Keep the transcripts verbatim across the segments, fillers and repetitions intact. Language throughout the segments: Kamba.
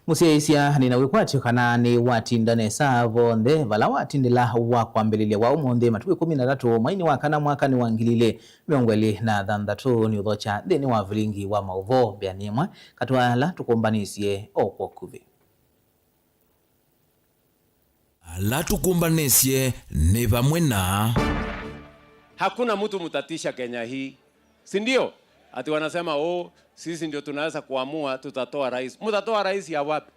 Mũsyaĩĩsya nĩ na wĩkwatyo kana nĩwatinda nesa vonthe vala watindĩla wa kwambĩlĩlya wa ũmũnthĩ, matukũ ĩkũmi na tatũ, mweinĩ wa kana, mwakanĩ wa ngili ilĩ mĩongo ĩlĩ na thanthatũ, nĩ ũthokya nthĩnĩ wa vilingi wa maũvoo. Mbĩanĩ ĩmwe, katĩ wa ala tũkũmbanĩsye o kwa ũkuvĩ. Ala tũkũmbanĩsye nĩ vamwe na. Hakuna mtu mtatisha Kenya hii, si ndio? Ati wanasema, "Oh, sisi ndio tunaweza kuamua, tutatoa rais." Mtatoa rais ya wapi?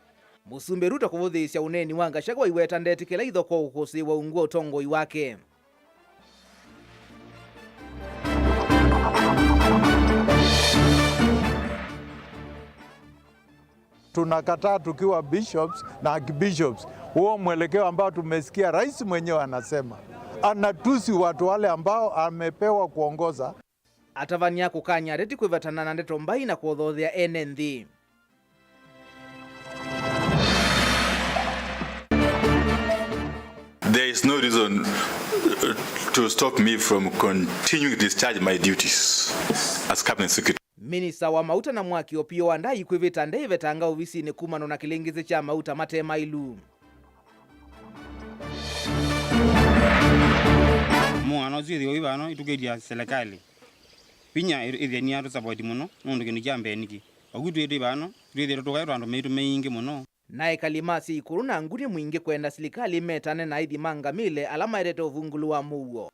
Mũsumbĩ Ruto kũvũthĩĩsya ũneeni wa Gachagua aiweta ndetĩkĩla ithokoo kũkũsĩĩwa ungu wa ũtongoi wake. Tunakataa tukiwa bishops na archbishops huo mwelekeo ambao tumesikia rais mwenyewe anasema. Anatusi watu wale ambao amepewa kuongoza. Atavany'a kũkany'a ateti kwĩvetana na ndeto mbai na kũthothea ene nthĩ. There is no reason, uh, to stop me from continuing to discharge my duties as cabinet secretary. Minista wa mauta na mwaki Opiyo Wandayi kwĩvĩta ndeĩvetanga ovisinĩ kumana na kĩlĩngĩsĩ kya mauta mate maĩlu. Mũano ũsu ĩthĩwa wĩ vano ĩtũkĩlya silikalĩ vinya ĩ-, ĩthĩe nĩ yatũsapoti mũno, nũndũ kĩndũ kya mbee nĩkĩ, oku twĩ twĩ vano twĩthĩĩtwe tũkaĩtwa andũ maitũ maingĩ mũno. Na ekali ma syĩkũlũ na nguni mwingĩ kwenda silikalĩ metane na aithi ma ngamĩle ala maetete ũvungũlu wa mũuo.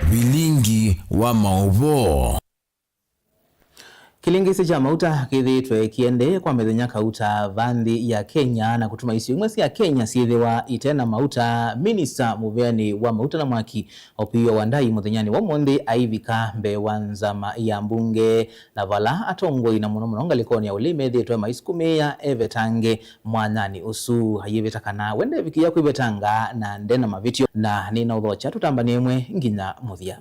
Vilingi wa maũvoo. Kĩlĩngĩsĩ kya mauta kĩthĩĩtwe kĩendee kwa mĩthenya kauta va nthĩ ya Kenya na kũtuma isio imwe sya Kenya syĩthĩwa ite na mauta. Minista mũveanĩ wa mauta na mwaki Opiyo Wandayi mũthenyanĩ wa ũmũnthĩ aivika mbee wa nzama ya mbunge, na vala atongoi na mũno mũno ngalĩkonĩ ya ũlei methĩĩtwe maisukumĩĩa evetange mwanyanĩ ũsu. Ayĩvĩta kana we ndevikĩĩa kwĩvetanga na nde na mavĩtyo, na nĩnaũthokya tũtambanĩe ĩmwe nginya mũthya.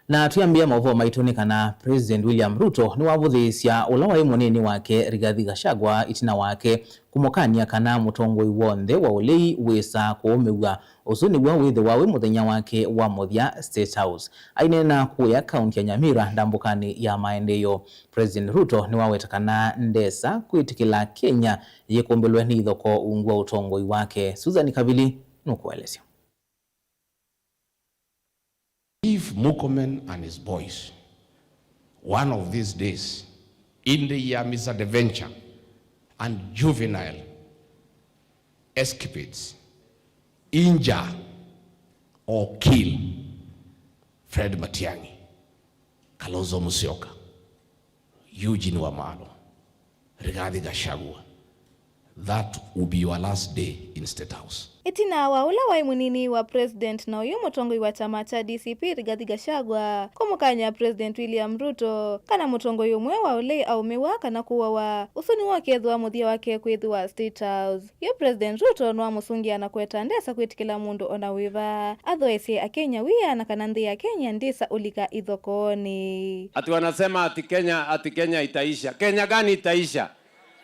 Na twĩambĩa maũvoo maitũ nĩ kana President William Ruto nĩwavũthĩĩsya ũla waĩ mũnini wake Rigathi Gachagua ĩtina wake kũmũkany'a kana mũtongoi w'onthe wa ũlei wĩsa kũũmĩw'a. Ũsu nĩw'o wĩthĩwa wĩ mũthenya wake wa mũthya State House. Aineena kũya kaunti ya Nyamira ndambũkanĩ ya maendeeo, President Ruto nĩwaweta kana ndesa kwĩtĩkĩla Kenya yĩkũmbĩlwe nĩ ithokoo ungu wa ũtongoi wake. Susan Kavili nũkũelesya. If Murkomen and his boys, one of these days, in their misadventure and juvenile escapades, injure or kill Fred Matiang'i, Kalonzo Musyoka, Eugene Wamalwa, Rigathi Gachagua, that will be your last day in State House. Ĩtina wa ũla waĩ mũnini wa President na ũyũ mũtongoi wa kyama kya D C P Rigathi Gachagua kũmũkany'a President William Ruto kana mũtongoi ũmwe wa ũlei aũmĩwa kana kũawa, ũsu nĩw'o ũkethĩwa mũthya wake kwĩthĩwa State House. Yu President Ruto nĩwamũsũngĩa na kũeta ndesa kwĩtĩkĩla mũndũ o na wĩva athoesye Akenya wia na kana nthĩ ya Kenya ndĩsa ũlika ithokoonĩ. Ati wanasema ati Kenya, ati Kenya itaisha. Kenya gani itaisha?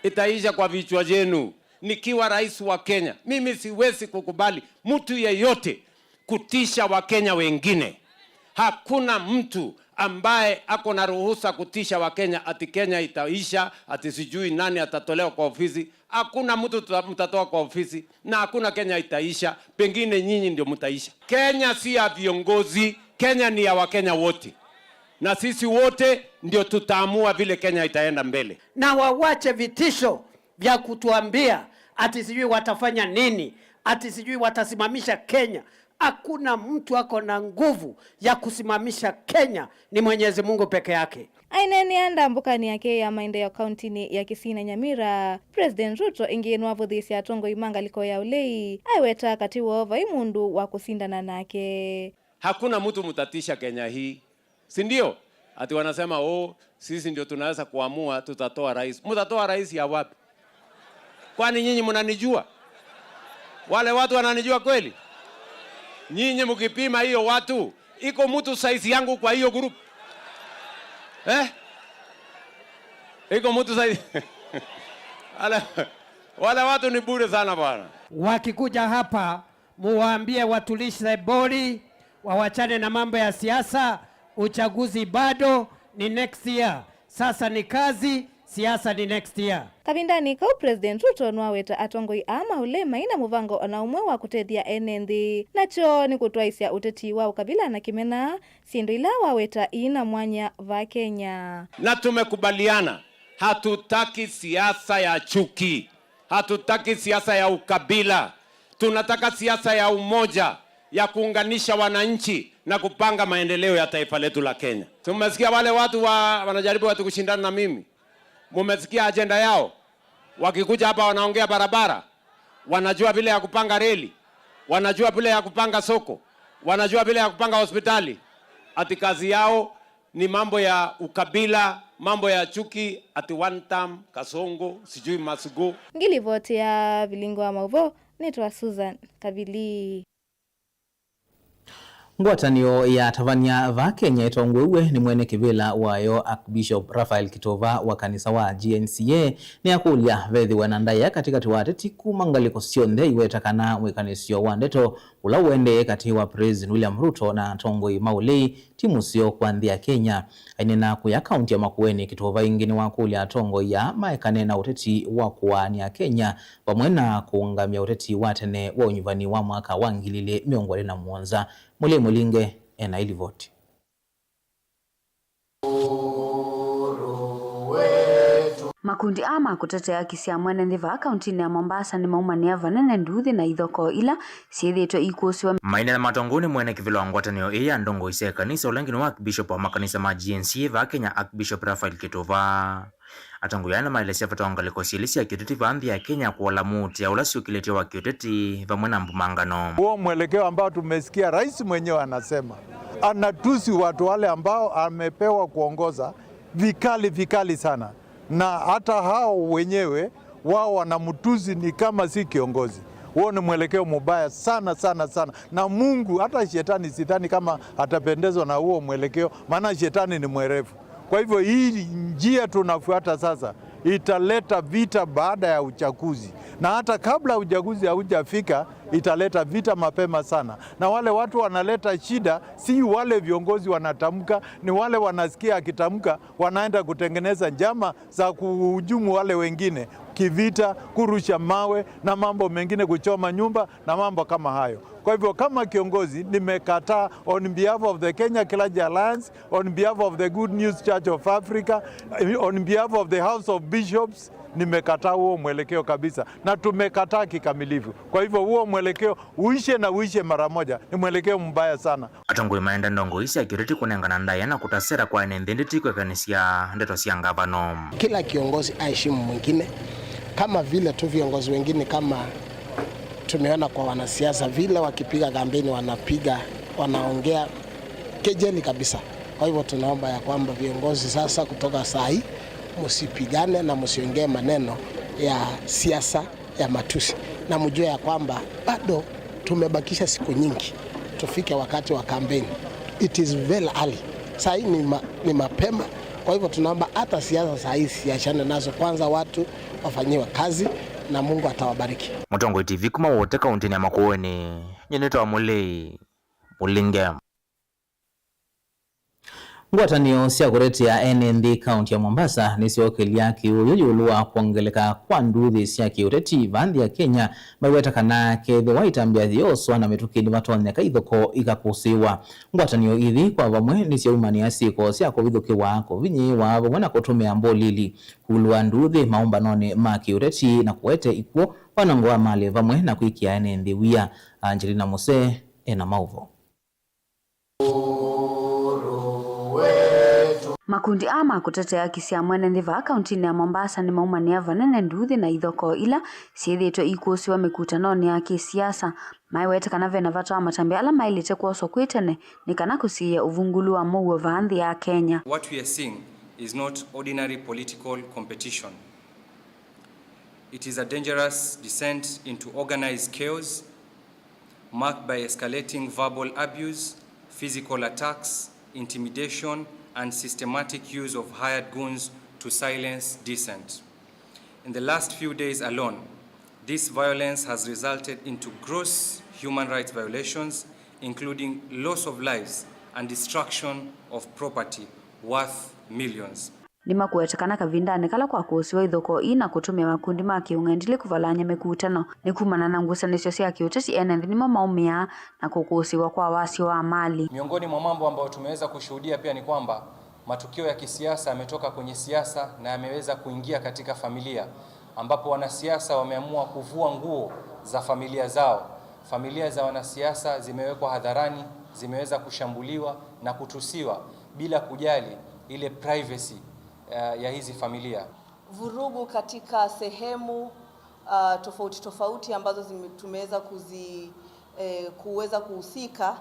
Itaisha kwa vichwa vyenu. Nikiwa rais wa Kenya, mimi siwezi kukubali mtu yeyote kutisha Wakenya wengine. Hakuna mtu ambaye ako na ruhusa kutisha Wakenya ati Kenya itaisha, ati sijui nani atatolewa kwa ofisi. Hakuna mtu tuta-, mtatoa kwa ofisi, na hakuna Kenya itaisha. Pengine nyinyi ndio mtaisha. Kenya si ya viongozi, Kenya ni ya Wakenya wote, na sisi wote ndio tutaamua vile Kenya itaenda mbele. Na wawache vitisho vya kutuambia ati sijui watafanya nini, ati sijui watasimamisha Kenya. Hakuna mtu ako na nguvu ya kusimamisha Kenya, ni Mwenyezi Mungu peke yake. Aineenea ndambũkanĩ yake ya maendeeo kauntinĩ ya Kisii na Nyamira, President Ruto ĩngĩ nĩwavũthĩĩsye atongoi ma ngalĩko ya ũlei, aiweta katĩ woo vai mũndũ wa kũsindana nake. Hakuna mtu mtatisha Kenya hii, si ndio? Ati wanasema, "Oh, sisi ndio tunaweza kuamua, tutatoa rais." Mtatoa rais ya wapi? Kwani nyinyi mnanijua? Wale watu wananijua kweli? Nyinyi mkipima hiyo watu, iko mtu size yangu kwa hiyo group? Eh? Iko mtu size? Wale, wale watu ni bure sana bwana. Wakikuja hapa, muwaambie watulize boli, wawachane na mambo ya siasa. Uchaguzi bado ni next year. Sasa ni kazi, siasa ni next year. Kavindanĩ kau, President Ruto nĩwaweta atongoi aa ma ũlei mai na mũvango o na ũmwe wa kũtethya ene nthĩ, nakyo nĩ kũtwaĩsya ũteti wa ũkavila na kĩmena, syĩndũ ila waweta iina mwanya vaa Kenya. Na tumekubaliana, hatutaki siasa ya chuki, hatutaki siasa ya ukabila. Tunataka siasa ya umoja, ya kuunganisha wananchi na kupanga maendeleo ya taifa letu la Kenya. Tumesikia wale watu wa, wanajaribu watu kushindana na mimi. Mumesikia ajenda yao? Wakikuja hapa wanaongea barabara, wanajua vile ya kupanga reli, wanajua vile ya kupanga soko, wanajua vile ya kupanga hospitali. Ati kazi yao ni mambo ya ukabila, mambo ya chuki, ati one term, Kasongo, sijui must go. Nĩ livoti ya Vilingi wa Maũvoo, nĩtawa Susan Kavili. Ngwatanĩo ya atavany'a vaa Kenya ĩtongoew'e nĩ mwene kĩvĩla wayo Archbishop Raphael Kitova wa kanisa wa G N C A nĩyakũlya vethĩwe na ndaĩa katĩkatĩ wa ateti kuma ngalĩko syonthe iweta kana mwĩkanĩsyo wa ndeto ũla ũendee katĩ wa President William Ruto na atongoi ma ũlei ti mũseo kwa nthĩ ya Kenya. Aineena kũya kaunti ya Makueni, Kitova ĩngĩ nĩwakũlya atongoi aa maekane na ũteti wa kũaany'a Akenya vamwe na kũũngamya ũteti wa tene wa ũnyuvani wa mwaka wa ngili ili mĩongo ĩlĩ na mũonza. Mũlei Mũlinge ena ĩlivoti. Makundi aa ma kũtetea haki sya mwene nthĩ vaa kauntinĩ ya Mombasa nĩmaumanĩa vanene nduuthĩ na ithokoo ila syĩthĩĩtwe ikũsĩwa. Maineena matongoew'e nĩ mwene kĩvĩla wa ngwatanĩo ĩĩ ya ndongoi sya ĩkanisa, ũla ĩngĩ nĩwe Archbishop wa makanisa ma G N C A vaa Kenya, Archbishop Raphael Kitova. Atongoi aa nĩmaelesya vata wa ngalĩko syelĩ sya kĩũteti vaa nthĩ ya Kenya kũola mũutĩa ũla syũkĩlĩtye wa kĩũteti vamwe na mbumangano. Huo mwelekeo ambao tumesikia rais mwenyewe anasema, anatusi watu wale ambao amepewa kuongoza vikali vikali sana, na hata hao wenyewe wao wanamtusi ni kama si kiongozi. Huo ni mwelekeo mubaya sana sana sana, na Mungu, hata shetani sidhani kama atapendezwa na huo mwelekeo, maana shetani ni mwerevu. Kwa hivyo hii njia tunafuata sasa italeta vita baada ya uchaguzi, na hata kabla uchaguzi haujafika italeta vita mapema sana. Na wale watu wanaleta shida si wale viongozi wanatamka, ni wale wanasikia akitamka wanaenda kutengeneza njama za kuhujumu wale wengine kivita, kurusha mawe na mambo mengine, kuchoma nyumba na mambo kama hayo. Kwa hivyo kama kiongozi nimekataa on behalf of the Kenya Clergy Alliance, on behalf of the Good News Church of Africa, on behalf of the House of Bishops, nimekataa huo mwelekeo kabisa na tumekataa kikamilifu. Kwa hivyo huo mwelekeo uishe na uishe mara moja, ni mwelekeo mbaya sana. Atongoi maenda ndongoi sya kĩũteti kũnengana ndaĩa na kũta sera kwa ene nthĩ ndĩti kwĩkanĩsya ndeto sya ngavano. Kila kiongozi aheshimu mwingine, kama vile tu viongozi wengine kama tumeona kwa wanasiasa vile wakipiga kampeni wanapiga wanaongea kejeli kabisa. Kwa hivyo tunaomba ya kwamba viongozi sasa kutoka saa hii msipigane na msiongee maneno ya siasa ya matusi, na mjue ya kwamba bado tumebakisha siku nyingi tufike wakati wa kampeni. It is very early. Saa hii ni, ma, ni mapema. Kwa hivyo tunaomba hata siasa saa hii siachane nazo kwanza, watu wafanyiwe kazi na Mungu atawabariki. Mũtongoi T V kuma Wote kauntinĩ ya Makueni, nyie nĩtawa Mũlei Mũlinge. Ngwatanĩo sya kũtetea ene nthĩ kaunti ya Mombasa nĩsyookelya kĩũũyũ ĩũlũ wa kwongeleka kwa nduuthĩ sya kĩũteti vaa nthĩ ya Kenya, maiweta kana kethĩwa itambya yĩooswa na mĩtũkĩ nĩvatonyeka ithokoo ikakũsĩĩwa. Ngwatanĩo ithi kwa vamwe nĩsyaumanĩa syĩko sya kũvithũkĩwa, kũvinyĩĩwa vamwe na kũtũmĩa mbolili, kũlũa nduuthĩ maũmbanonĩ ma kĩũteti na kũete ikw'ũ, wanango wa malĩ vamwe na kwĩkĩa ene nthĩ wia. Angelina Musee ena maũvoo. Makundi aa ma kũtetea haki sya mwene nthĩ vaa kauntinĩ ya Mombasa nĩmaumanĩa vanene nduuthĩ na ithokoo ila syĩthĩĩtwe ikũsĩwa mĩkutanonĩ ya kĩsiasa. Maiweta kana vena vata wa matambya ala maĩlĩte kwoswa kwĩ tene nĩ kana kũsiĩĩa ũvungũlu wa mũuo vaa nthĩ ya Kenya. What we are seeing is not ordinary political competition. It is a dangerous descent into organized chaos, marked by escalating verbal abuse, physical attacks, intimidation, and systematic use of hired goons to silence dissent. In the last few days alone, this violence has resulted into gross human rights violations, including loss of lives and destruction of property worth millions. Nĩmakũete kana kavindanĩ kala kwakũsĩwa ithokoo ii na kũtũmĩa makundi ma kĩũng'endilĩ kũvalany'a mĩkutano, nĩ kumana na ngusanĩsyo sya kĩũteti, ene nthĩ nĩmo maũmĩaa na kũkũsĩwa kwa wasyo wa mali. Miongoni mwa mambo ambayo tumeweza kushuhudia pia ni kwamba matukio ya kisiasa yametoka kwenye siasa na yameweza kuingia katika familia, ambapo wanasiasa wameamua kuvua nguo za familia zao. Familia za wanasiasa zimewekwa hadharani, zimeweza kushambuliwa na kutusiwa bila kujali ile privacy, eh, ya hizi familia. Vurugu katika sehemu, ah, tofauti tofauti ambazo zime-, tumeweza kuzi-, eh, kuweza kuhusika.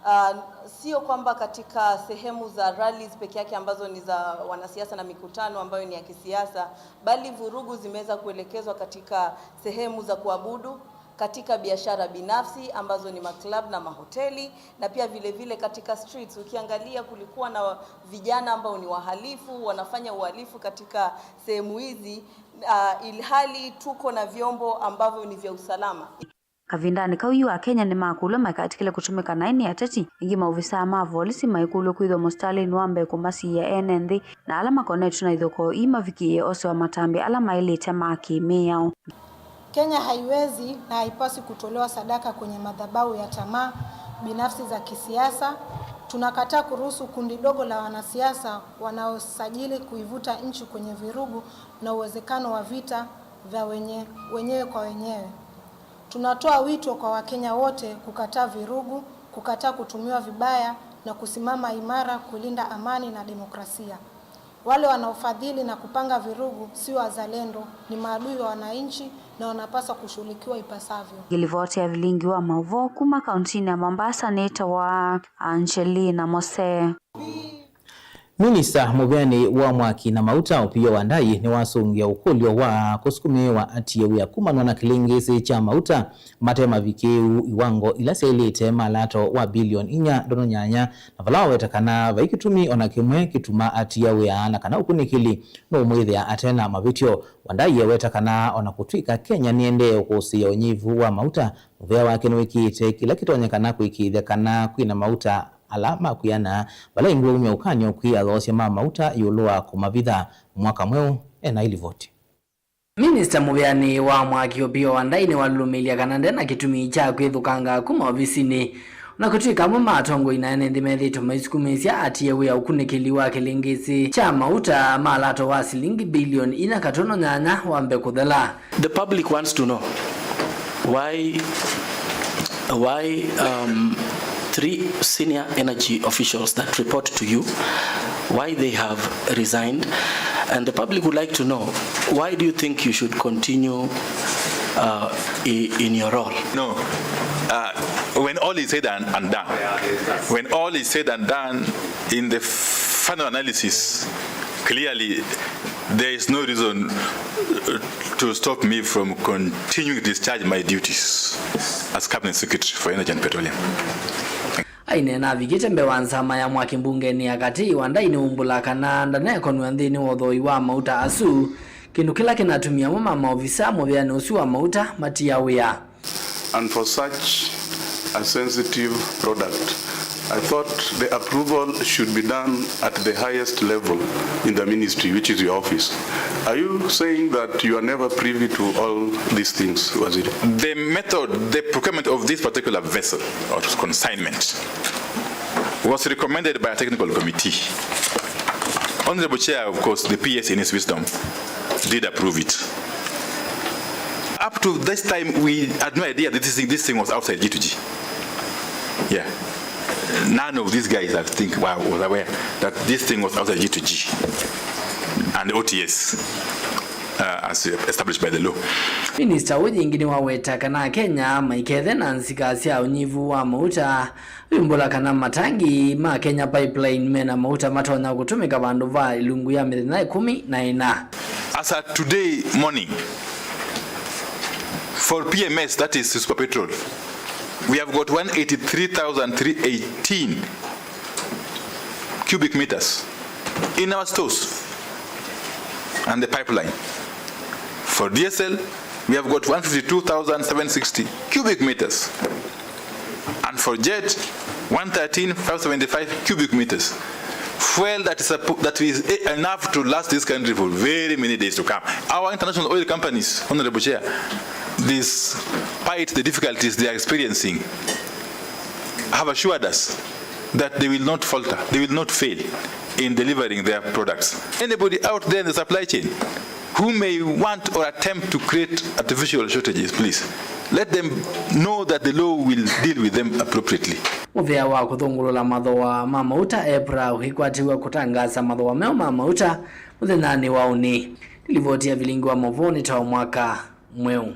Ah, sio kwamba katika sehemu za rallies peke yake ambazo ni za wanasiasa na mikutano ambayo ni ya kisiasa, bali vurugu zimeweza kuelekezwa katika sehemu za kuabudu, katika biashara binafsi ambazo ni maclub na mahoteli, na pia vile vile katika streets. Ukiangalia, kulikuwa na vijana ambao ni wahalifu, wanafanya uhalifu katika sehemu hizi, ah, ilhali tuko na vyombo ambavyo ni vya usalama. Kavindanĩ kau yu, Akenya nĩmakũlw'a maikatĩkĩle kũtũmĩka naĩ nĩ ateti. Ĩngĩ, maovisaa ma volisi maikũlw'a kwĩthwa mũsitalĩnĩ wa mbee kũmasiĩĩa ene nthĩ, na ala makonetw'e na ithokoo ii mavikĩĩe osewa matambya ala maĩlĩte ma kĩ-mĩao. Kenya haiwezi na haipaswi kutolewa sadaka kwenye madhabahu ya tamaa binafsi za kisiasa. Tunakataa kuruhusu kundi dogo la wanasiasa wanaosajili kuivuta nchi kwenye vurugu na uwezekano wa vita vya wenye-, wenyewe kwa wenyewe. Tunatoa wito kwa Wakenya wote kukataa vurugu, kukataa kutumiwa vibaya na kusimama imara kulinda amani na demokrasia. Wale wanaofadhili na kupanga vurugu si wazalendo, ni maadui wa wananchi na wanapaswa kushughulikiwa ipasavyo. Ngilivoti ya vilingi wa mauvoo kuma kauntinĩ ya Mombasa nĩtawa Angelina Mose. Minista mũveanĩ wa mwaki na mauta, Opiyo Wandayi, nĩwasũngĩa ũkũlyo wa kũsukumĩĩwa atie wĩa kumanwa na kĩlĩngĩsĩ kya mauta mate mavikĩĩu iwango ila syaĩlĩte malato wa bilioni inya ndono nyanya, na vala waweta kana vai kĩtumi ona kĩmwe kĩtuma atia wĩa na kana ũkunĩkĩli nũũmwĩthĩa ate na mavĩtyo. Wandayi eweta kana ona kũtw'ĩka Kenya nĩendee ũkũsĩĩa ũnyivu wa mauta, mũvea wake nĩwĩkĩĩte kĩla kĩtonyekana kũĩkĩĩthya kana kwĩna mauta ala ma kwĩana, vala ĩngĩ waumya ũkany'o kwĩ athoosya ma mauta ĩũlũ wa kũmavitha mwaka mweũ. Ena ilivoti. Minista mũveanĩ wa mwaki Opiyo Wandayi nĩwalũlũmĩlya kana nde na kĩtumi kya kwĩthũkanga kuma ovisinĩ, ona kũtw'ĩka amwe ma atongoi na ene nthĩ methĩĩtwe maisukumĩĩsya atie wĩa ũkunĩkĩli wa kĩlĩngĩsĩ kya mauta ma lato wa silingi bilioni inya katono nyanya wambe kũthela. The public wants to know why, why, um, three senior energy officials that report to you, why they have resigned, and the public would like to know, why do you think you should continue, uh, i-, in your role? No, uh, when all is said and, and done, when all is said and done, in the final analysis, clearly, there is no reason, uh, to stop me from continuing to discharge my duties as Cabinet Secretary for Energy and Petroleum. Aineena avikĩte mbee wa nzama ya mwaki mbungenĩ ya katĩ, Wandayi nĩwaumbũla kana ndanekonw'a nthĩnĩ wa ũthooi wa mauta asu, kĩndũ kĩla kĩnatumie amwe ma maovisa mũvĩanĩ ũsu wa mauta matia wĩa. And for such a sensitive product, I thought the approval should be done at the highest level in the ministry, which is your office. Are you saying that you are never privy to all these things, Waziri? The method, the procurement of this particular vessel or consignment was recommended by a technical committee. Honorable Chair, of course, the P S in his wisdom did approve it. Up to this time, we had no idea that this thing, this thing was outside G two G. Yeah. None of these guys, I think, were, was aware that this thing was outside G two G and O T S, uh, as established by the law. Minista ũyũ ĩngĩ nĩwaweta kana Akenya maikethe na nzika sya ũnyivu wa mauta. Yumbũla kana matangi ma Kenya Pipeline mena mauta matonya kũtũmĩka vandũ va ilungu ya mĩthenya ĩkũmi na ĩna. As at today morning, for P M S, that is Super Petrol, we have got one eighty-three thousand three eighteen cubic meters in our stores and the pipeline. For D S L, we have got one fifty-two thousand seven sixty cubic meters. And for jet, one thirteen five seventy-five cubic meters. Fuel that is, suppo- that is e- enough to last this country for very many days to come. Our international oil companies, Honorable Chair, despite the difficulties they are experiencing, have assured us that they will not falter, they will not fail in delivering their products. Anybody out there in the supply chain who may want or attempt to create artificial shortages, please let them know that the law will deal with them appropriately. Mũvĩa wa kũthũngũlũla mathooa ma mauta EPRA ũikwatĩw'a kũtangaasa mathooa meũ ma mauta mũthenyanĩ wa ũnĩ. Nĩ livoti ya vilingi wa maũvoo nĩ ta wa mwaka mweũ.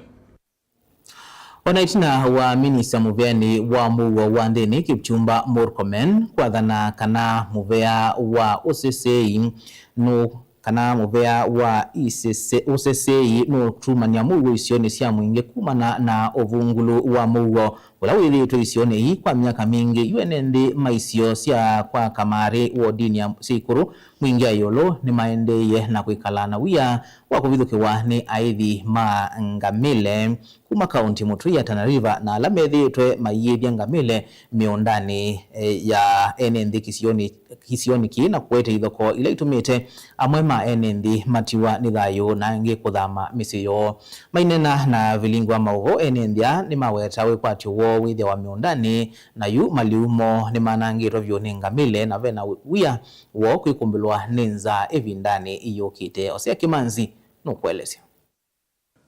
O na ĩtina wa minista mũveanĩ wa mũuo wa nthĩnĩ Kipchumba Murkomen kwathana kana mũvea wa ũseseei nũ- kana mũvea wa isese- ũseseei nũtumany'a mũuo isionĩ sya mũingĩ kumana na ũvungũlu wa mũuo ũla wĩthĩĩtwe isionĩ ii kwa myaka mingĩ, yu ene nthĩ ma isio sya kwa Kamarĩ wodinĩ ya Sikuru, Mwingĩ ya Ĩũlũ nĩmaendeeie na kwĩkala na wia wa kũvithũkĩwa nĩ aĩthi ma ngamĩle kuma kaunti mũtũi ya Tana River na ala methĩĩtwe maiĩthya ngamĩle mĩũndanĩ, eh, ya ene nthĩ kĩsionĩ, kĩsionĩ kĩĩ na kũete ithokoo ila itũmĩte amwe ma ene nthĩ matiwa nĩ thayũ na angĩ kũthama mĩsyĩ yoo. Maineena na vilingi wa maũvoo, ene nthĩ aa nĩmaweta wĩkwatyo woo wĩthĩawa mĩũndanĩ, na yu malĩu moo nĩmanangĩtwe vyũ nĩ ngamĩle na vena wia woo kwĩkũmbĩlwa nĩ nzaa ĩvindanĩ yũkĩte. Osea Kĩmanzi nũkũelesya.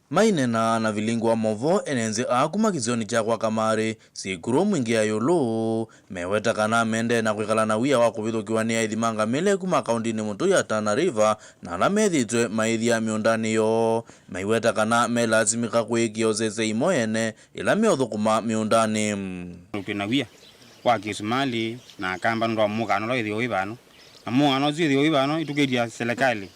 Maineena na vilingi wa maũvoo, ene nthĩ aa kuma kĩsionĩ kya kwa Kamarĩ, Sikuru, Mwingĩ ya Ĩũlũ, meweta kana mendee na kwĩkala na wia wa kũvithũkĩwa nĩ aĩthi ma ngamĩle kuma kauntinĩ mũtũi ya Tana River na ala methĩĩtwe maĩthya mĩũndanĩ yoo. Maiweta kana melasimĩka kwĩkĩa ũsesei mo ene ĩla meũthũkũma mĩũndanĩ. Twĩ na wia wa kĩsumalĩ na akamba nũndũ wa mũkana ũla wĩthĩawa wĩ vano. Na mũkana ũsu wĩthĩawa wĩ vano, ĩtũkĩlya selekalĩ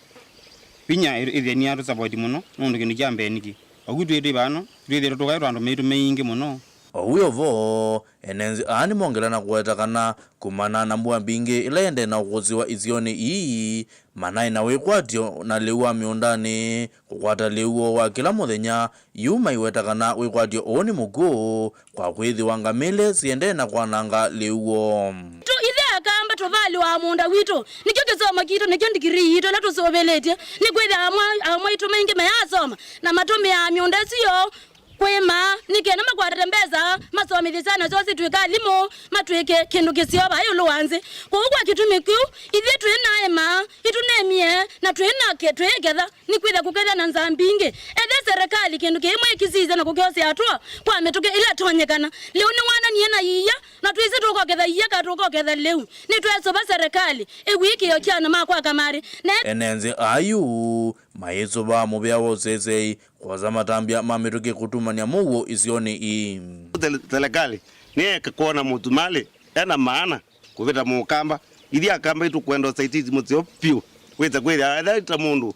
vinya ĩ- ĩthĩe nĩyatũsapoti mũno, nũndũ kĩndũ kya mbee nĩkĩ, oku twĩ twĩ vano, twĩthĩĩtwe tũkaĩtwa andũ maitũ maingĩ mũno. Oyu wĩ o vo, ene nthĩ aa nĩmongela na kũweta kana kumana na mbua mbingĩ ĩla ĩendee na ũkũsĩwa isionĩ ii, manaĩ na wĩkwatyo na lĩu wa mĩũndanĩ. Kũkwata lĩu woo wa kĩla mũthenya, yu maiweta kana wĩkwatyo ũũ nĩ mũkw'ũ kwa kwĩthĩwa ngamĩle siendee na kwananga lĩu woo. Tu ithe akamba tũvalĩwa mũũnda witũ, nĩkyo kĩsomo kitũ, nĩkyo ndikirii yitũ ĩla tũsũvĩlĩtye, nĩkwĩthĩa amwa- amwaitũ maingĩ mayasoma na matũmĩaa mĩũnda ĩsu yoo kwĩma, nĩ kenda makwatate mbesa masomethye syana syoo sitw'ĩke alimũ, matw'ĩke kĩndũ kĩseo vaa ĩũlũ wa nthĩ. Kwoou kwa kĩtumi kĩu, ithyĩ twĩ na ĩma, itũnemie, na twĩ na ke- twĩĩketha, nĩkwĩthĩa kũkethĩa na nzaa mbingĩ. Ethĩa serikali kĩndũ kĩmwe ĩkĩsisya na kũkyosea atũa kwa mĩtũkĩ ĩla ĩtonyekana. Lĩu nĩwananie na iia, na twĩsĩ tũkoketha iia kana tũkoketha lĩu. Nĩtwesũva serikali ĩw'ĩkĩĩo kya andũ ma kwa Kamarĩ. Na ene nthĩ aa yu mayĩsũvaa mũvea wa ũsesei kwosa matambya ma mĩtũkĩ kũtumany'a mũuo isionĩ ii. Sele- Selekalĩ nĩyeke kwona Mũsumalĩ ena maana kũvĩta Mũkamba. Ithyĩ Akamba ĩtũkwenda ũsaitiiti mũseo vyũ, wĩse kwĩthĩa etha ta mũndũ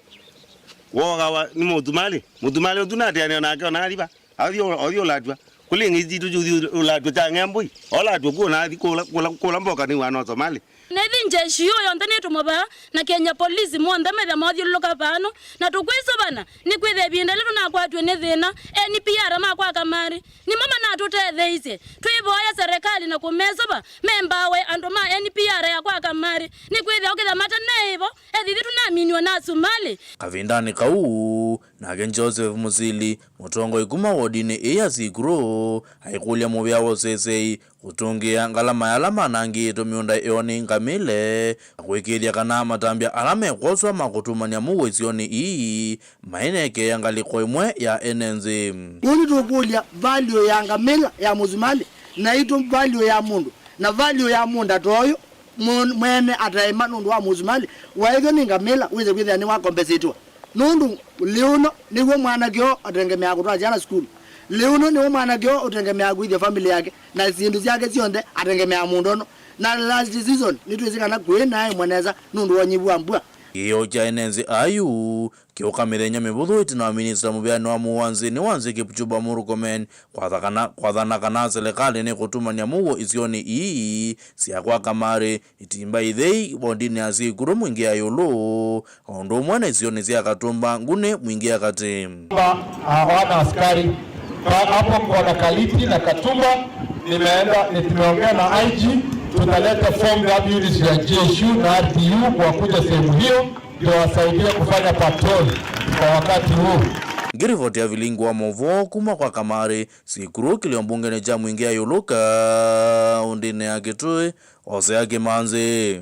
woogawa nĩ Mũsumalĩ. Mũsumalĩ ũsu natĩanĩo nake ona aliva. Athi ũlatw'a kũlĩ ng'ei sitũ syũthi ũlatw'a kya ng'embũi, olatw'a kuo nathi kũla, kũla, kũla mboka nĩ wana Somali. Nethi njeshi yu yonthe nĩtũmũvaa na Kenya Police monthe metha mathyũlũlũka vano, na tũkwĩsũvana nĩkwĩthĩa ĩvinda ĩla tũnakwatw'e nĩ thĩna, N P R ma kwa Kamarĩ nĩmo manatũtetheeisye. Twĩvoya serikali na kũmesũva membawe andũ ma N P R ya kwa Kamarĩ, nĩkwĩthĩa ũkĩtha mataneĩvo, ethĩthi tũnaminiwe na Somali. Kavindanĩ kau, nake Joseph Mũsili, mũtongoi kuma wodinĩ ĩĩ ya Sikuru, aikũlya mũvea wa ũsesei kũtũngĩĩa ngalama ya ala manangĩĩtwe mĩũnda yoo nĩ ngamĩle, na kũĩkĩĩthya kana matambya ala mekwoswa ma kũtumany'a mũuo isionĩ ii mainekeea ngalĩko ĩmwe ya ene nthĩ. Kwoou nĩtũkũlya value ya ngamĩla ya Mũsumalĩ, naitũ value ya mũndũ, na value ya mũũnda ta ũyũ, mũ- mwene ataĩma nũndũ wa Mũsumalĩ waĩthw'a nĩ ngamĩla wĩse kwĩthĩa nĩwakombesĩtwe. Nũndũ lĩu ũno nĩw'o mwanake ũũ atengemeaa kũtwaa syana sukulu. Lĩu ũno nĩw'o mwanake ũũ ũtengemeaa kũĩthya family yake, na syĩndũ syake syonthe atengemeaa mũũnda ũno. Na last season, nĩtwĩsĩ kana kwĩ naĩ mwe nesa nũndũ wa ũnyivu wa mbua. Kĩĩo kya ene nthĩ aa yu kĩũka mĩthenya mĩvũthũ ĩtina wa minista mũveani wa mũuo wa nthĩnĩ wa nthĩ Kipchumba Murkomen kwatha kana- kwathana kana selekalĩ nĩkũtumany'a mũuo isionĩ ii sya kwa Kamarĩ, Itimba Ithei, wodinĩ ya Sikuru Mwingĩ ya ĩũlũ, o ũndũ ũmwe na isionĩ sya Katumba Nguni Mwingĩ ya katĩ. Ah, wana askari. Ka- hapo kwa Kaliti na Katumba, nimeenda, ni- tumeongea na I G, Tutaleta form gap units ya G S U na R T U kuwakuja sehemu hiyo ndio wasaidie kufanya patrol kwa wakati huu. Ngiripoti ya vilingi wa movoo kuma kwa Kamari, sikuru kilio mbungeni kya Mwingi ya Yuluka, kaũntĩnĩ ya Kitui, Osea Kimanzi.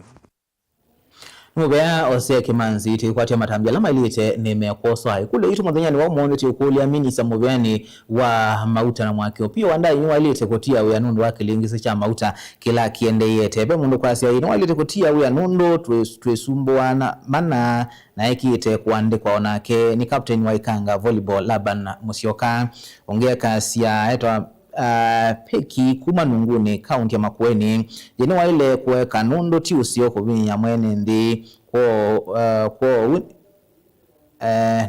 Nĩ mũvea Osea Kimanzi, tũikwatya matambya ala mailĩte nĩ mekwoswa. Ĩkũlyo yitũ mũthenyanĩ wa ũmũnthĩ tũikũlya minista mũvĩanĩ wa mauta na mwaki Opiyo Wandayi nĩwailĩte kũtia wĩa nũndũ wa kĩlĩngĩsĩ kya mauta kĩla kĩendeeĩte. Ve mũndũ kwasya ĩĩ nĩwailĩte kũtia wĩa nũndũ twĩ-, twĩsumbũaa na mana na ekĩĩte kũandĩkwa o nake nĩ captain wa Ikanga Volleyball Laban Musyoka. Ũngĩ akasya etwa uh, Peki kuma Nunguni, kaunti ya Makueni, yĩĩ nĩwaĩle kũeka nũndũ ti ũseo kũvinyĩa mwene nthĩ. Kwo, uh, kwoou, uh,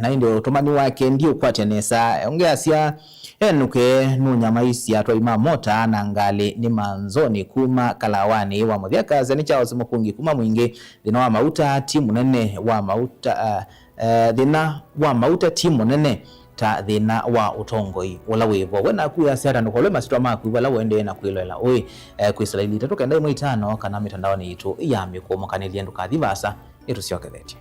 na ĩndĩ ũtũmani wake ndiũkwatya nesa. Ũngĩ asya, enũke nũnyamaisye atwai ma mota na ngalĩ nĩ manzoni kuma Kalawanĩ wa mũthya. Akasya nĩ Charles Mũkungi kuma Mwingi, thĩna wa mauta ti mũnene wa mauta, uh, uh, thĩna wa mauta ti mũnene ta thĩna wa ũtongoi ũla wĩ vo. We naku wĩasya ata? Ndũkolwe masyĩtwa maku vala ũendee na kwĩloela ũĩ, eh, kwĩsĩla ilĩ itatũ kenda ĩmwe itano kana mĩtandaonĩ yitũ ya mĩkũũmũkanĩlye. Ndũkathi vaasa, nĩtũsyokethetye.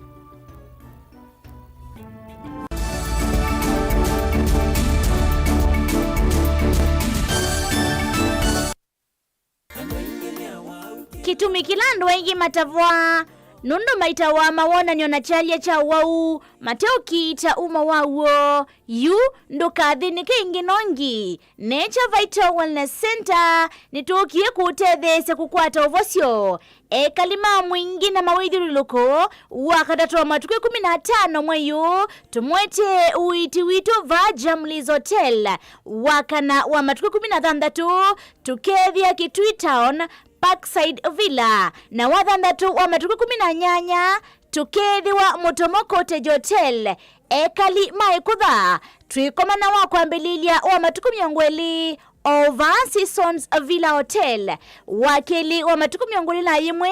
Kĩtumi kĩla andũ aingĩ matavwa nũndũ maitawa mawonany'o na kyalya kya ũwau mateũkiita uma waw'o. Yu ndũkathĩnĩke ĩngĩ nongi. Nature Vital Wellness Center nĩtũkie kũũtetheesya kũkwata ũvosyo. Ekali ma Mwingi na mawĩthyũlũlũko, Wakatatũ wa matukũ ĩkũmi na atano mwei ũũ, tũmwetee ũiiti witũ vaa Jamlis Hotel. Wakana wa matukũ ĩkũmi na thanthatũ, tũkethĩa Kitui Town, Parkside Villa, na wathanthatũ wa matukũ ĩkũmi na nyanya, tũkethĩwa Mũtomo Cottage Hotel. Ekali ma Ĩkũtha, twĩkomana wa kwambĩlĩlya wa matukũ mĩongo ĩlĩ o vaa Seasons Villa Hotel, wa kelĩ wa matukũ mĩongo ĩlĩ na yĩmwe,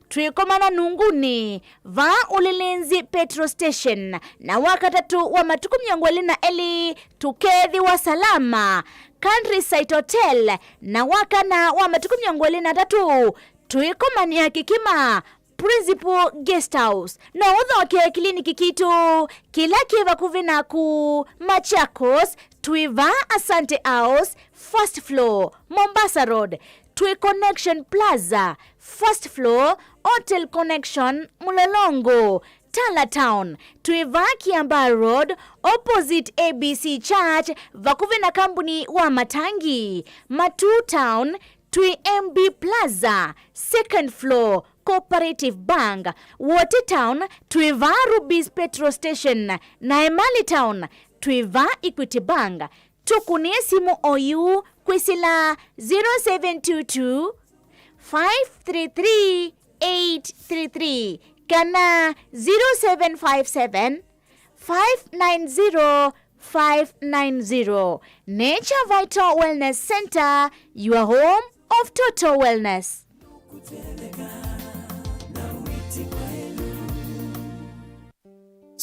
twĩkomana Nunguni, vaa Ulinzi Petrol Station, na wakatatũ wa matukũ mĩongo ĩlĩ na elĩ, tũkethĩwa Salama Countryside Hotel, na wakana wa matukũ mĩongo ĩlĩ na atatũ, twĩkomanĩa Kĩkĩma Principal Guest House. No ũthoke kliniki kitũ kĩla kĩ vakuvĩ naku Machakos, twĩ vaa Asante House, first floor, Mombasa Road, twĩ Connection Plaza, first floor, Hotel Connection, Mlolongo, Tala Town, twĩ vaa Kiambaa Road, opposite A B C Church, vakuvĩ na kambuni wa matangi, Matuu Town, twĩ M B Plaza, second floor, Cooperative Bank, Wote Town, twĩ vaa Rubis Petrol Station, na Emali Town, twĩ vaa Equity Bank. Tũkũnĩe simũ oyu kwĩsĩla zero seven two two, five three three, eight three three kana zero seven five seven, five nine zero, five nine zero. Nature Vital Wellness Center, your home of total wellness.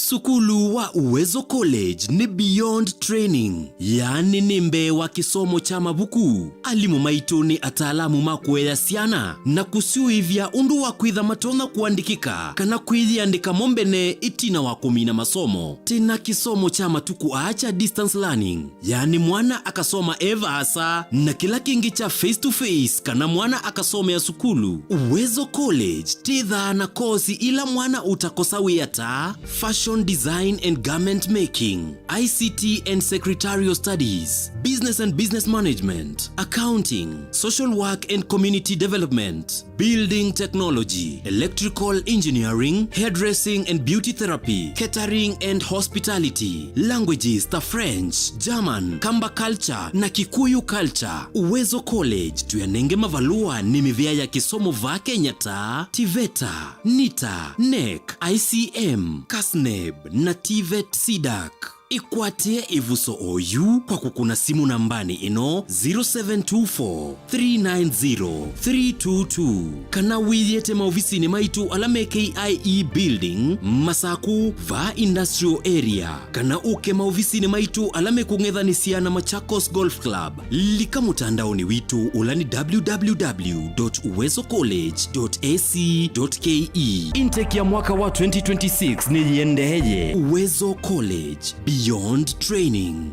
Sukulu wa Uwezo College nĩ beyond training, yaani nĩ mbee wa kĩsomo kya mavuku. Alimũ maitũ nĩ ataalamu ma kũea syana na kũsyũĩvya ũndũ wa kwĩtha matonya kũandĩkĩka kana kwĩyĩandĩka mo mbene ĩtina wa kũmina masomo. Twĩ na kĩsomo kya matukũ aa kya distance learning, yaani mwana akasoma e vaasa, na kĩla kĩngĩ kya face to face, kana mwana akasomea sukulu. Uwezo College twĩthaa na kosi ila mwana ũtakosa wĩa ta fashion design and garment making, I C T and secretarial studies, business and business management, accounting, social work and community development, building technology, electrical engineering, hairdressing and beauty therapy, catering and hospitality, languages ta French, German, Kamba culture na Kikuyu culture. Uwezo College tũyanenge mavalũa nĩ mĩvĩa ya kĩsomo vaa Kenya ta TVETA, NITA, NEC, I C M, CASNEB na TVET CDAC. Ĩkwatĩe ĩvuso oyu kwa kũkũna simũ nambanĩ ĩno, zero seven two four, three nine zero, three two two, kana wĩyĩte maovisinĩ maitũ ala me K I E Building, Masaku, vaa Industrial Area, kana ũke maovisinĩ maitũ ala mekũng'ethanĩsya na Machakos Golf Club. Lika mũtandaonĩ witũ, ũla nĩ www dot uwezo college dot ac dot ke. Intake ya mwaka wa twenty twenty-six nĩyĩendeeye. Uwezo College, beyond training.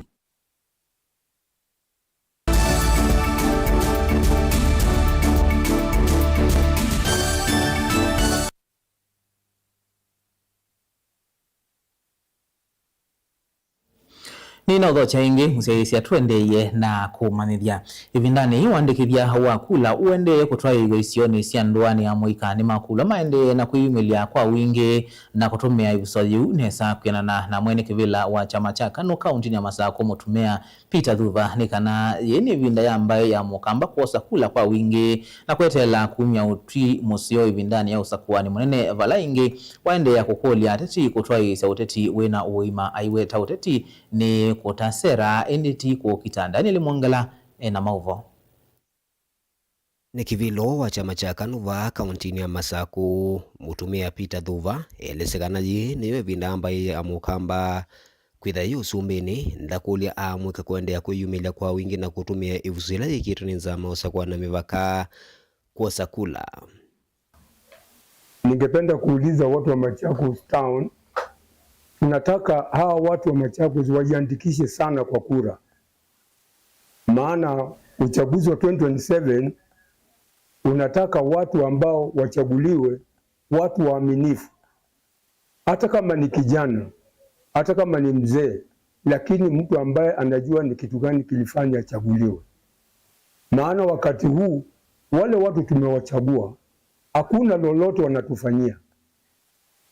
Nĩnaũthokya ĩngĩ, mũsyaĩĩsya, tũendeeye na kũmanyĩthya. Ĩvindanĩ yĩĩ, ũandĩkĩthya wa kula ũendeeye kũtwaĩĩw'a isionĩ sya ndũanĩ ya mũika. Nĩmakula maendeeye na kwĩyumĩlya kwa wingĩ na kũtũmĩa ĩvuso yĩu nesa kwĩanana na mwene kĩvĩla wa kyama kya KANU kauntinĩ ya Masakũ, mũtumĩa Peter Thuva, nĩ kana yĩĩ nĩ ĩvinda ya mbaĩ ya Mũkamba kwosa kula kwa wingĩ na kweteela kumya ũtwi mũseo ĩvindanĩ ya ũsakũani mũnene, vala ĩngĩ waendeea kũkũlya ateti kũtwaĩĩsya ũteti wĩna ũima, aiweta ũteti nĩ kũta sera, ĩndĩ ti kũkita. Daniel Mwongela ena maũvoo. Nĩ kĩvĩlo wa kyama kya KANU vaa kauntinĩ ya Masakũ, mũtumĩa Peter Thuva, elesye kana yĩĩ nĩyo ĩvinda mbaĩ ya Mũkamba kwĩtha yĩ ũsumbĩnĩ, ndakũlya aamũĩka kũendeea kwĩyumĩlya kwa wingĩ na kũtũmĩa ĩvuso yĩla yĩkĩtwe nĩ nzama ũsakũa na mĩvaka kwosa kula. Ningependa kuuliza watu wa Machakos Town, tunataka hawa watu wa Machakos wajiandikishe sana kwa kura. Maana uchaguzi wa twenty twenty-seven unataka watu ambao wachaguliwe, watu waaminifu. Hata kama ni kijana, hata kama ni mzee, lakini mtu ambaye anajua ni kitu gani kilifanya achaguliwe. Maana wakati huu, wale watu tumewachagua, hakuna lolote wanatufanyia.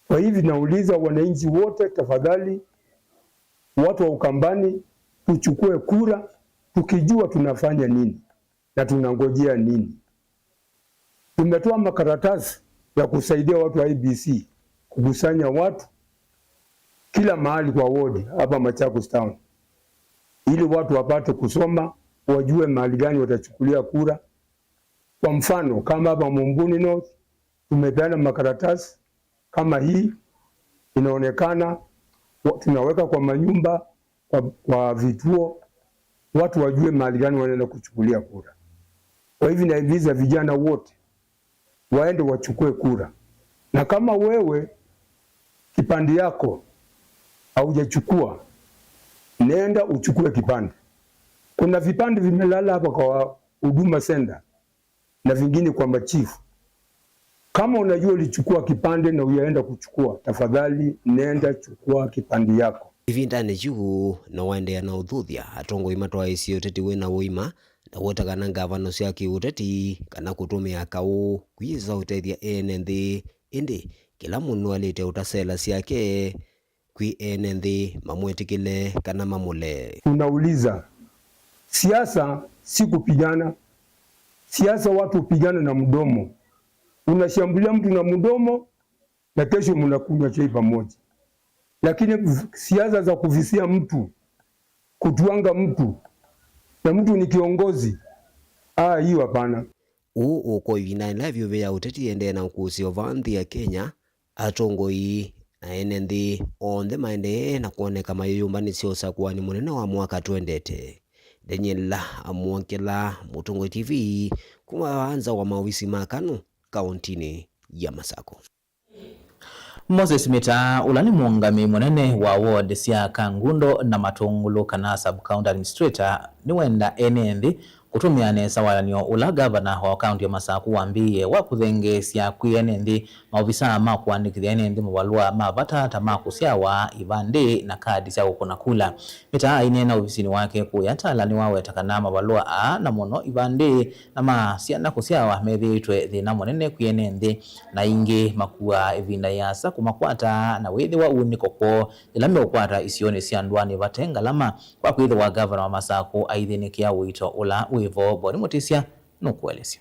Kwa hivi nauliza wananchi wote, tafadhali, watu wa Ukambani, tuchukue kura, tukijua tunafanya nini na tunangojea nini. Tumetoa makaratasi ya kusaidia watu wa I E B C kukusanya watu kila mahali kwa ward hapa Machakos Town, ili watu wapate kusoma, wajue mahali gani watachukulia kura. Kwa mfano, kama hapa Mumbuni North, tumepeana makaratasi kama hii, inaonekana, wa-, tunaweka kwa manyumba, kwa, kwa vituo, watu wajue mahali gani wanaenda kuchukulia kura. Kwa hivyo, nahimiza vijana wote waende wachukue kura, na kama wewe kipande yako haujachukua, nenda uchukue kipande. Kuna vipande vimelala hapa kwa Huduma Center na vingine kwa machifu. Kama unajua ulichukua kipande na hujaenda kuchukua, tafadhali nenda chukua kipande yako. Ĩvindanĩ yu, na waendeea na ũthuthya, atongoi matwaĩĩsye ũteti wĩna ũima, na kwota kana ngavano sya kĩũteti kana kũtũmĩa kaũ kwĩsa ũtethya ene nthĩ, ĩndĩ kĩla mũndũ nĩwaĩlĩte ũta sela syake kwĩ ene nthĩ mamwĩtĩkĩle kana mamũlee. Unauliza, siasa si kupigana. Siasa watu hupigana na mdomo. Unashambulia mtu na mdomo na kesho mnakunywa chai pamoja. Lakini v-, siasa za kuvizia mtu, kutuanga mtu, na mtu ni kiongozi, ah, hiyo hapana. Ũũ ũko ĩvindanĩ ĩla vyũvĩ ya ũteti ĩendee na ũkũsĩ o vaa nthĩ ya Kenya, atongoi na ene nthĩ onthe maendee na kwoneka mayĩyũmbanĩsya ũsakũanĩ mũnene wa mwaka twendete. Daniel Mwongela, Mũtongoi T V, kuma vaa nza wa maovisi ma KANU, kauntinĩ ya Masakũ. Moses Mĩtaa, ũla nĩ mũũngamĩi mũnene wa ward sya Kangundo na Matũngũlũ, kana sub-county administrator, nĩwenda ene nthĩ kũtũmĩa nesa walan'yo ũla ngavana wa kaunti ya Masakũ wambĩĩe wa kũthengeesya kwĩ ene nthĩ maovisaa ma kũandĩkĩthya ene nthĩ mavalũa ma vata ta ma kũsyawa, ivandĩ, na kadi sya kũkũna kula. Mĩtaa aineena ovisinĩ wake kũya Tala nĩwaweta kana mavalũa aa, na mũno ivandĩ na ma syana kũsyawa, methĩĩtwe thĩna mũnene kwĩ ene nthĩ, na aingĩ makuaa ĩvinda yĩasa kũmakwata, na wĩthĩwa ũunĩko kwoo yĩla meũkwata isionĩ sya ndũanĩ vate ngalama, kwa kwĩthĩwa ngavana wa Masakũ aithĩnĩkĩa ũito ũla wĩ vo. Boni Mũtĩsya nũkũelesya.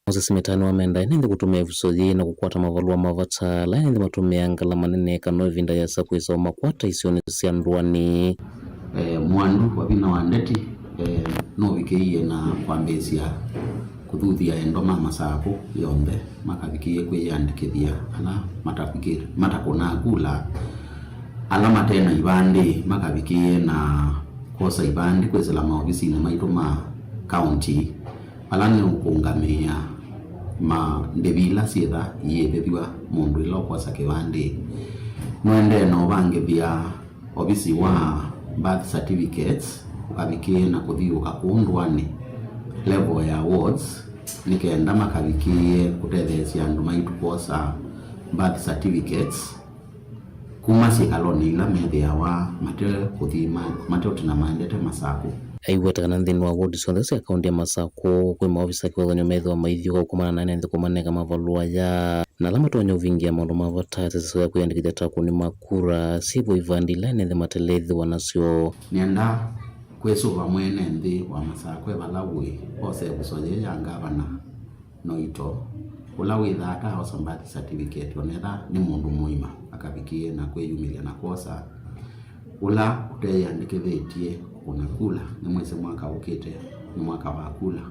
Moses Mĩtaa nĩwamenda ene nthĩ kũtũmĩa ĩvuso yĩĩ na kũkwata mavalũa ma vata ala ene nthĩ matũmĩaa ngalama nene kana ĩvinda yĩasa kwĩsa o makwata isionĩ sya ndũanĩ. Eh, mwandu wa vinya wa ndeti, eh, nũvikĩie na kwambĩĩsya kũthuthya endwa ma Masakũ yonthe makavikĩie kwĩyĩandĩkĩthya ala matavikĩ-, matakũnaa kula, ala mate na ivandĩ makavikĩie na kwosa ivandĩ kwĩsĩla maovisinĩ maitũ ma kaunti ala nĩ ũkũngamĩĩa ma ndĩvi ila syĩtha iyĩvĩthw'a mũndũ ĩla ũkwosa kĩvandĩ. Nũendee na ũvangĩthya ovisi wa birth certificates ũkavikĩĩe na kũthiũũka kũu ndũanĩ level ya wards nĩ kenda makavikĩĩe kũtetheesya andũ maitũ kwosa birth certificates kuma syĩkalonĩ ila methĩawa mate kũthi ma-, mate ũtina maendete Masakũ. Aiweta kana nthĩnĩ wa ward syonthe sya kaunti ya Masakũ kwĩ maovisa kĩvathũkany'o methĩwa maithyũka kũkomana na ene nthĩ kũmanenga mavalũa aya, na ala matonya ũvingĩa maũndũ ma vata ta ĩseso ya kwĩyandĩkĩthya ta akũni ma kura, syĩvo ivandĩ ila ene nthĩ matelethĩwa nasyo. Nĩenda kwĩsũva mwene nthĩ wa Masakũ e vala wĩ, ose ĩvuso yĩĩ ya ngavana Noito, ũla wĩthaa ataosa birth certificate, onetha nĩ mũndũ mũima, akavikĩĩe na kwĩyumĩlya na kwosa. Ũla ũteyĩandĩkĩthĩtye kũkũna kula, nĩmwĩsĩ mwaka ũkĩte nĩ mwaka wa kula,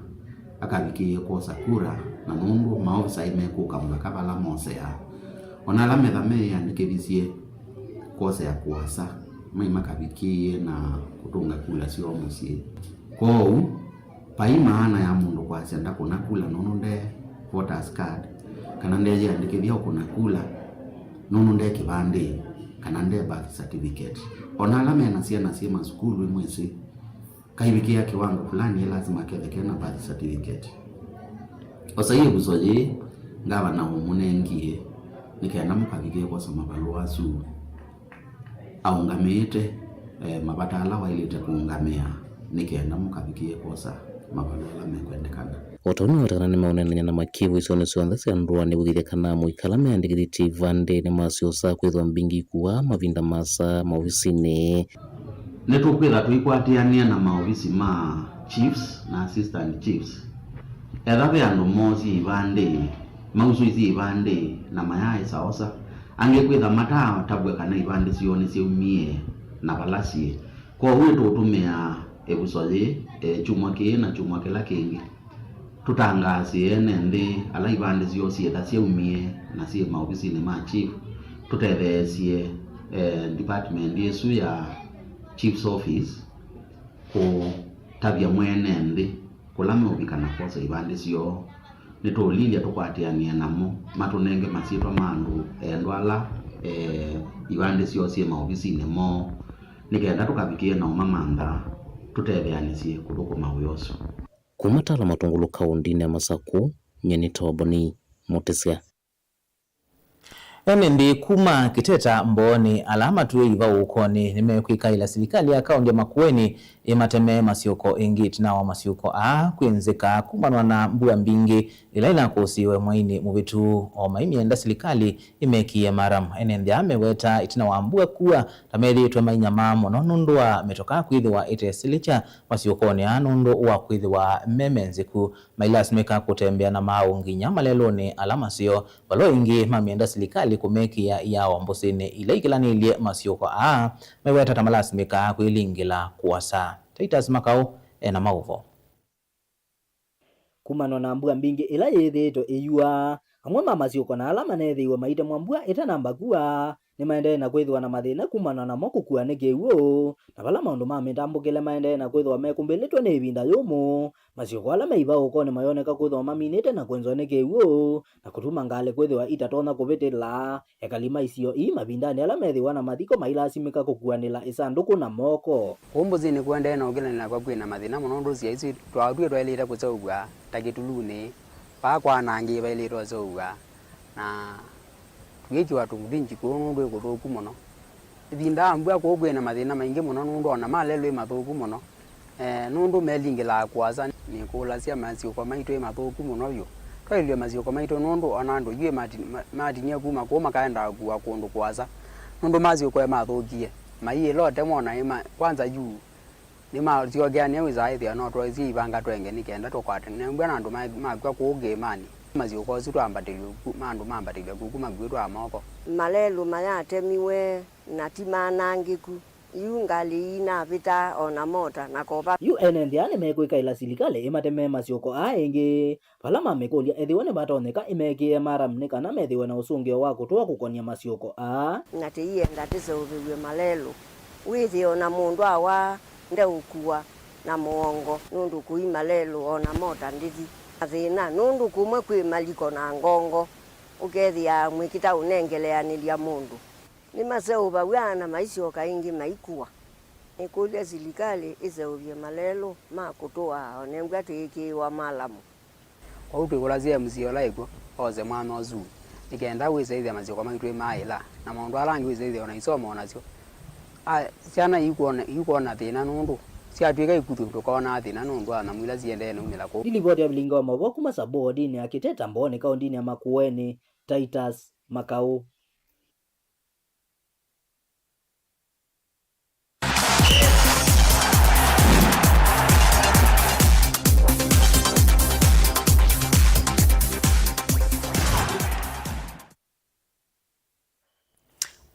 akavikĩĩe kwosa kula, na nũndũ maovisaĩ mekũka mũvaka vala moseaa, ona ala metha meyĩandĩkĩthisye kwosea kũasa, mai makavikĩĩe na kũtũnga kula syoo mũsyĩ. Kwoou, vai maana ya mũndũ kwasya ndakũna kula nũndũ nde voters card, kana ndeyĩandĩkĩthya ũkũna kula nũndũ nde kĩvandĩ, kana nde birth certificate. Ona ala mena syana syĩ masukulu, imwĩsĩ, kaivikĩa kĩwango fulani, ĩ lasima kethe kena birth certificate. Osai ĩvuso yĩĩ ngavana ũmũnengie nĩ kenda mũkavikĩe kwosa mavalũa asu aũngamĩĩte, eh, mavata ala waĩlĩte kũũngamĩa nĩ kenda mũkavikĩe kwosa mavalũa ala mekwendekana. O ta ũu nĩweta kana nĩmeũneenany'a na makĩvũ isionĩ syonthe sya ndũanĩ kũĩkĩĩthya kana amũika ala meandĩkĩthĩtye ivandĩ nĩmasyosaa kwĩthwa mbingĩ ikuaa mavinda maasa maovisinĩ. Nĩtũkwĩtha tũikwatĩanĩa na maovisi ma chiefs na assistant chiefs. Etha ve andũ moosie ivandĩ, mausũisye ivandĩ na mayaaĩsa osa, angĩ kwĩtha mataatavw'a kana ivandĩ syoo nĩsyaumie na vala syĩ. Kwoou nĩtũũtũmĩa ĩvuso yĩĩ, e, kyumwa kĩĩ na kyumwa kĩla kĩngĩ, tũtangaasĩe ene nthĩ ala ivandĩ syoo syĩtha syaumie na syĩ maovisinĩ ma chief, tũtetheesye, e, department ĩsu ya chief's office kũtavya mwene nthĩ kũla meũvika na kwosa ivandĩ syoo. Nĩtũũlilya tũkwatĩanĩe namo, matũnenge masyĩtwa ma andũ endwa ala, e, ivandĩ syoo syĩ maovisinĩ moo, nĩ kenda tũkavikĩe na ũmamantha tũtetheanĩsye kũthũkũma wĩa ũsu. Kuma Tala Matũngũlũ kaũndĩnĩ ya Masakũ, nyie nĩ Toboni Mũtĩsya. Ene nthĩ kuma Kĩteta Mboonĩ ala matwĩe ivaũũkonĩ nĩmekwĩkaĩla silikalĩ ya kaũndĩ ya Makueni ĩmateme masyũko ĩngĩ ĩtina wa masyũko aa kwĩnzĩka kumanwa na mbua mbingĩ ĩla ĩnakũsĩĩwe mwainĩ mũvĩtu. O maimyenda silikalĩ ĩmekĩe maram, ene nthĩ aa meweta ĩtina wa mbua kua ta methĩĩtwe mainyamaa mũno nũndũ wa mĩtokaa kwĩthĩwa ĩtesilĩkya masyũkonĩ aa nũndũ wa kwĩthĩwa me menzĩku. Mailasimĩka kũtembea na maaũ nginya malelũnĩ ala maseo. Valua ĩngĩ mamyenda silikalĩ kũmekĩa ĩao mbũsĩnĩ ila ikĩlanĩlye masyũko aa, meweta ta malasimĩkaa kwĩlingĩla kũasa. Titus Makau ena maũvo. Kumana na mbua mbingĩ ĩla yĩthĩĩtwe ĩyua, amwe ma masyũko na ala maneethĩiwe maitemwa mbua ĩtanamba kua, nĩmaendee na kwĩthĩwa na mathĩna kumana namo kũkua nĩ kĩw'ũ, na vala maũndũ ma mĩtambũkĩle maendee na kwĩthĩwa mekũmbĩlĩtwe nĩ ĩvinda yũmũ, masyũko ala me ivaũũkonĩ mayoneka kwĩthĩwa maminĩte na kwenzwa nĩ kĩw'ũ, na kũtuma ngalĩ kwĩthĩwa itatonya kũvĩtĩla ekali ma isio ii mavindanĩ ala methĩwa na mathiko mailasimĩka kũkuanĩla ĩsandũkũ na moko. Kũu mbũsĩnĩ kũendee na ũkĩlanĩla kwa kwĩ na mathĩna mũno nũndũ nzĩa isu twatw'e twaĩlĩte kũseũvw'a ta kĩtulunĩ, vaa kwanangĩĩe vaĩlĩte ũseũvw'a, na tũyĩkĩwa tũmũvinji kũũ nũndũ ĩ kũthũku mũno. Ĩvinda ya mbua kũũ kwĩ na mathĩna maingĩ mũno nũndũ ona ma lelũ ĩ mathũku mũno, eh, nũndũ melingĩlaa kũasa. Nĩkũlasya masyũko maitũ ĩ mathũku mũno vyũ. Twaĩlw'e masyũko maitũ nũndũ ona andũ yu mati-, ma-, matinie kuma kũũ makaenda kũua kũndũ kũasa nũndũ masyũko ĩ mathũkie. Maiĩla ũtemwa na ĩma, kwanza yu Nĩmasyokeanĩa wĩsaa ĩthĩa no twaisye ivanga twenge nĩ kenda tũkwate nembwa na andũ ma- makw'a kũũ kĩĩmanĩ. Masyũko asu twambatĩlw'e ku- ma andũ mambatĩlw'e ku kuma kw'ĩ twa moko. Malelũ mayatemiwe na ti manangĩku. Yu ngalĩ iinavĩta o na mota na kova. Yu ene nthĩ aa nĩmekwĩkaĩla silikalĩ ĩmatemee masyũko aa ĩngĩ. Vala mamĩkũlya ethĩwa nĩvatonyeka ĩmekĩe maramu nĩ kana methĩwe na ũsũngĩo wa kũtũa kũkony'a masyũko aa. Na tĩienda tĩseũvĩw'e malelũ. Wĩthĩe o na mũndũ awa ndeũkua na mũongo nũndũ kũi malelũ o na mota ndĩthi. Mathĩna nũndũ kũmwe kwĩ maliko na ngongo, ũkethĩa mwĩkĩta ũnengeleanĩlya mũndũ. Nĩmaseũvaw'a na maisyoka ĩngĩ maikua. Nĩkũlya silikalĩ ĩseũvye malelũ ma kũtũa onengwa tũĩkĩĩwa malamu. Kwoou twĩkũlasya M C A ũla wĩkw'o ose mwanya ũsu nĩ kenda wĩsaĩthya masyĩko maitũ ĩmaaĩla, na maũndũ ala angĩ wĩsaĩthya o na isomo o nasyo. A, syana ikwona, ikwona thĩna nũndũ syatw'ĩka ikuthũ tũkonaa thĩna nũndũ wa nyamũ ila siendee na umĩla kũu. Nĩ livoti ya vilingi wa maũvoo kuma Sub-wodinĩ ya Kĩteta Mbooni kaũndĩnĩ ya Makueni, Titus Makau.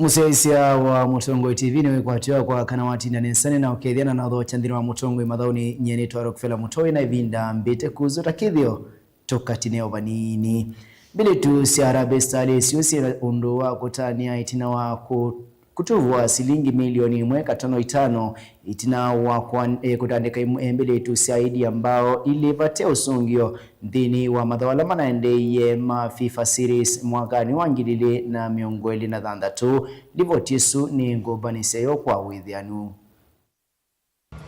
Mũsyaĩĩsya wa Mũtongoi T V nĩwĩkwatĩwa kwa kana watinda nesa nĩ na ũkethya na nathokya nthĩnĩ wa Mũtongoi mathaũnĩ. Nyie nĩtwa Rockefeller Mũtoi na ĩvinda mbĩte kũzũta kĩthĩo tũkatine o vanini. Mbĩlĩtu sya Harambee Starlets syĩ na ũndũ wa kũtanĩa ĩtina wa kũ- kũtũvwa silingi milioni ĩmwe katono itano ĩtina wa kũan- eh, kũtandĩka imwe mbĩlĩtu sya India mbao ilĩ vate ũsũngĩo nthĩnĩ wa mathaũ ala manaendeeie ma FIFA Series mwakanĩ wa ngili ilĩ na mĩongo ĩlĩ na thanthatũ. Livoti ĩsu nĩ ngũmbanĩsya yo kwa wĩthĩanu.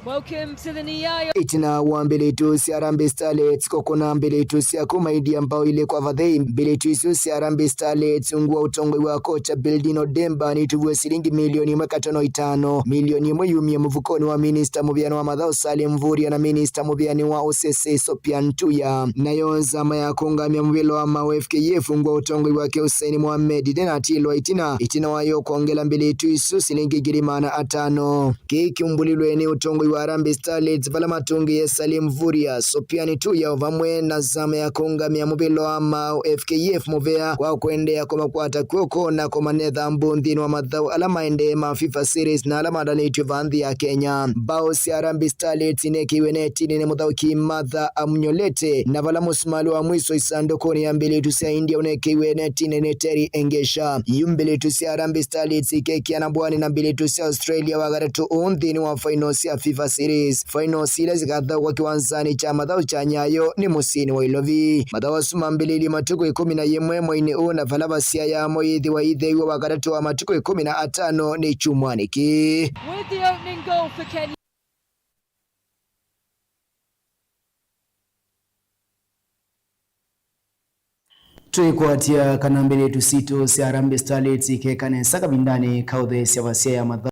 Welcome to the Nyayo. Ĩtina wa mbĩlĩtu sya Harambee Starlets kũkũna mbĩlĩtu sya kuma India mbao ilĩ kwa vathei, mbĩlĩtu isu sya Harambee Starlets ungu wa ũtongoi wa kocha Bildino Demba nĩtũvw'e silingi milioni ĩmwe katono itano. Milioni ĩmwe yumie mũvukonĩ wa minista mũvĩanĩ wa mathaũ Salim Mvurya na minista mũvĩanĩ wa ũsese Sopian Tuya. Nayo nzama ya kũngamya mũvĩla wa maũ F K F ungu wa ũtongoi wake Hussein Mohamed ndĩnatilwa ĩtina, ĩtina wayo kwongela mbĩlĩtu isu silingi ngili maana atano. Kĩĩ kyumbũlilwe nĩ ũtongoi wa Harambee Starlets vala matũngĩie Salim Mvurya, Sopiani Tuya o vamwe na nzama ya kũngamĩa mũvĩla wa maũ F K F mũvea kwa kũendeea kũmakwata kw'oko na kũmanetha mbũ nthĩnĩ wa mathaũ ala maendee ma FIFA Series na ala matanĩtw'e vaa nthĩ ya Kenya. Mbaũ sya Harambee Starlets inekĩiwe netinĩ nĩ mũthaũki Martha Amunyolete, na vala mũsumalĩ wa mwiso isandũkũnĩ ya mbĩlĩtu sya India ũnekĩiwe netinĩ nĩ Terry Engesha. Yu mbĩlĩtu sya Harambee Starlets ikekĩa na mbwani na mbĩlĩtu sya Australia wa gatatũ ũũ nthĩnĩ wa finals sya FIFA Series. Finals ila sikathaũkwa kĩwanzanĩ kya mathaũ kya Nyayo nĩ mũsyĩnĩ wa Ilovi. Mathaũ asu mambĩlĩlye matukũ ĩkũmi na yĩmwe mweinĩ ũũ, na vala vasyaya mo yĩthĩwa itheew'a wa gatatũ wa matukũ ĩkũmi na atano nĩ kyumwanĩ kĩĩ. With the opening goal for Kenya. Twĩkwatya kana mbĩlĩtu sitũ sya Harambee Starlets ikeka nesa kavindanĩ ka ũtheesya vasya ya mathaũ.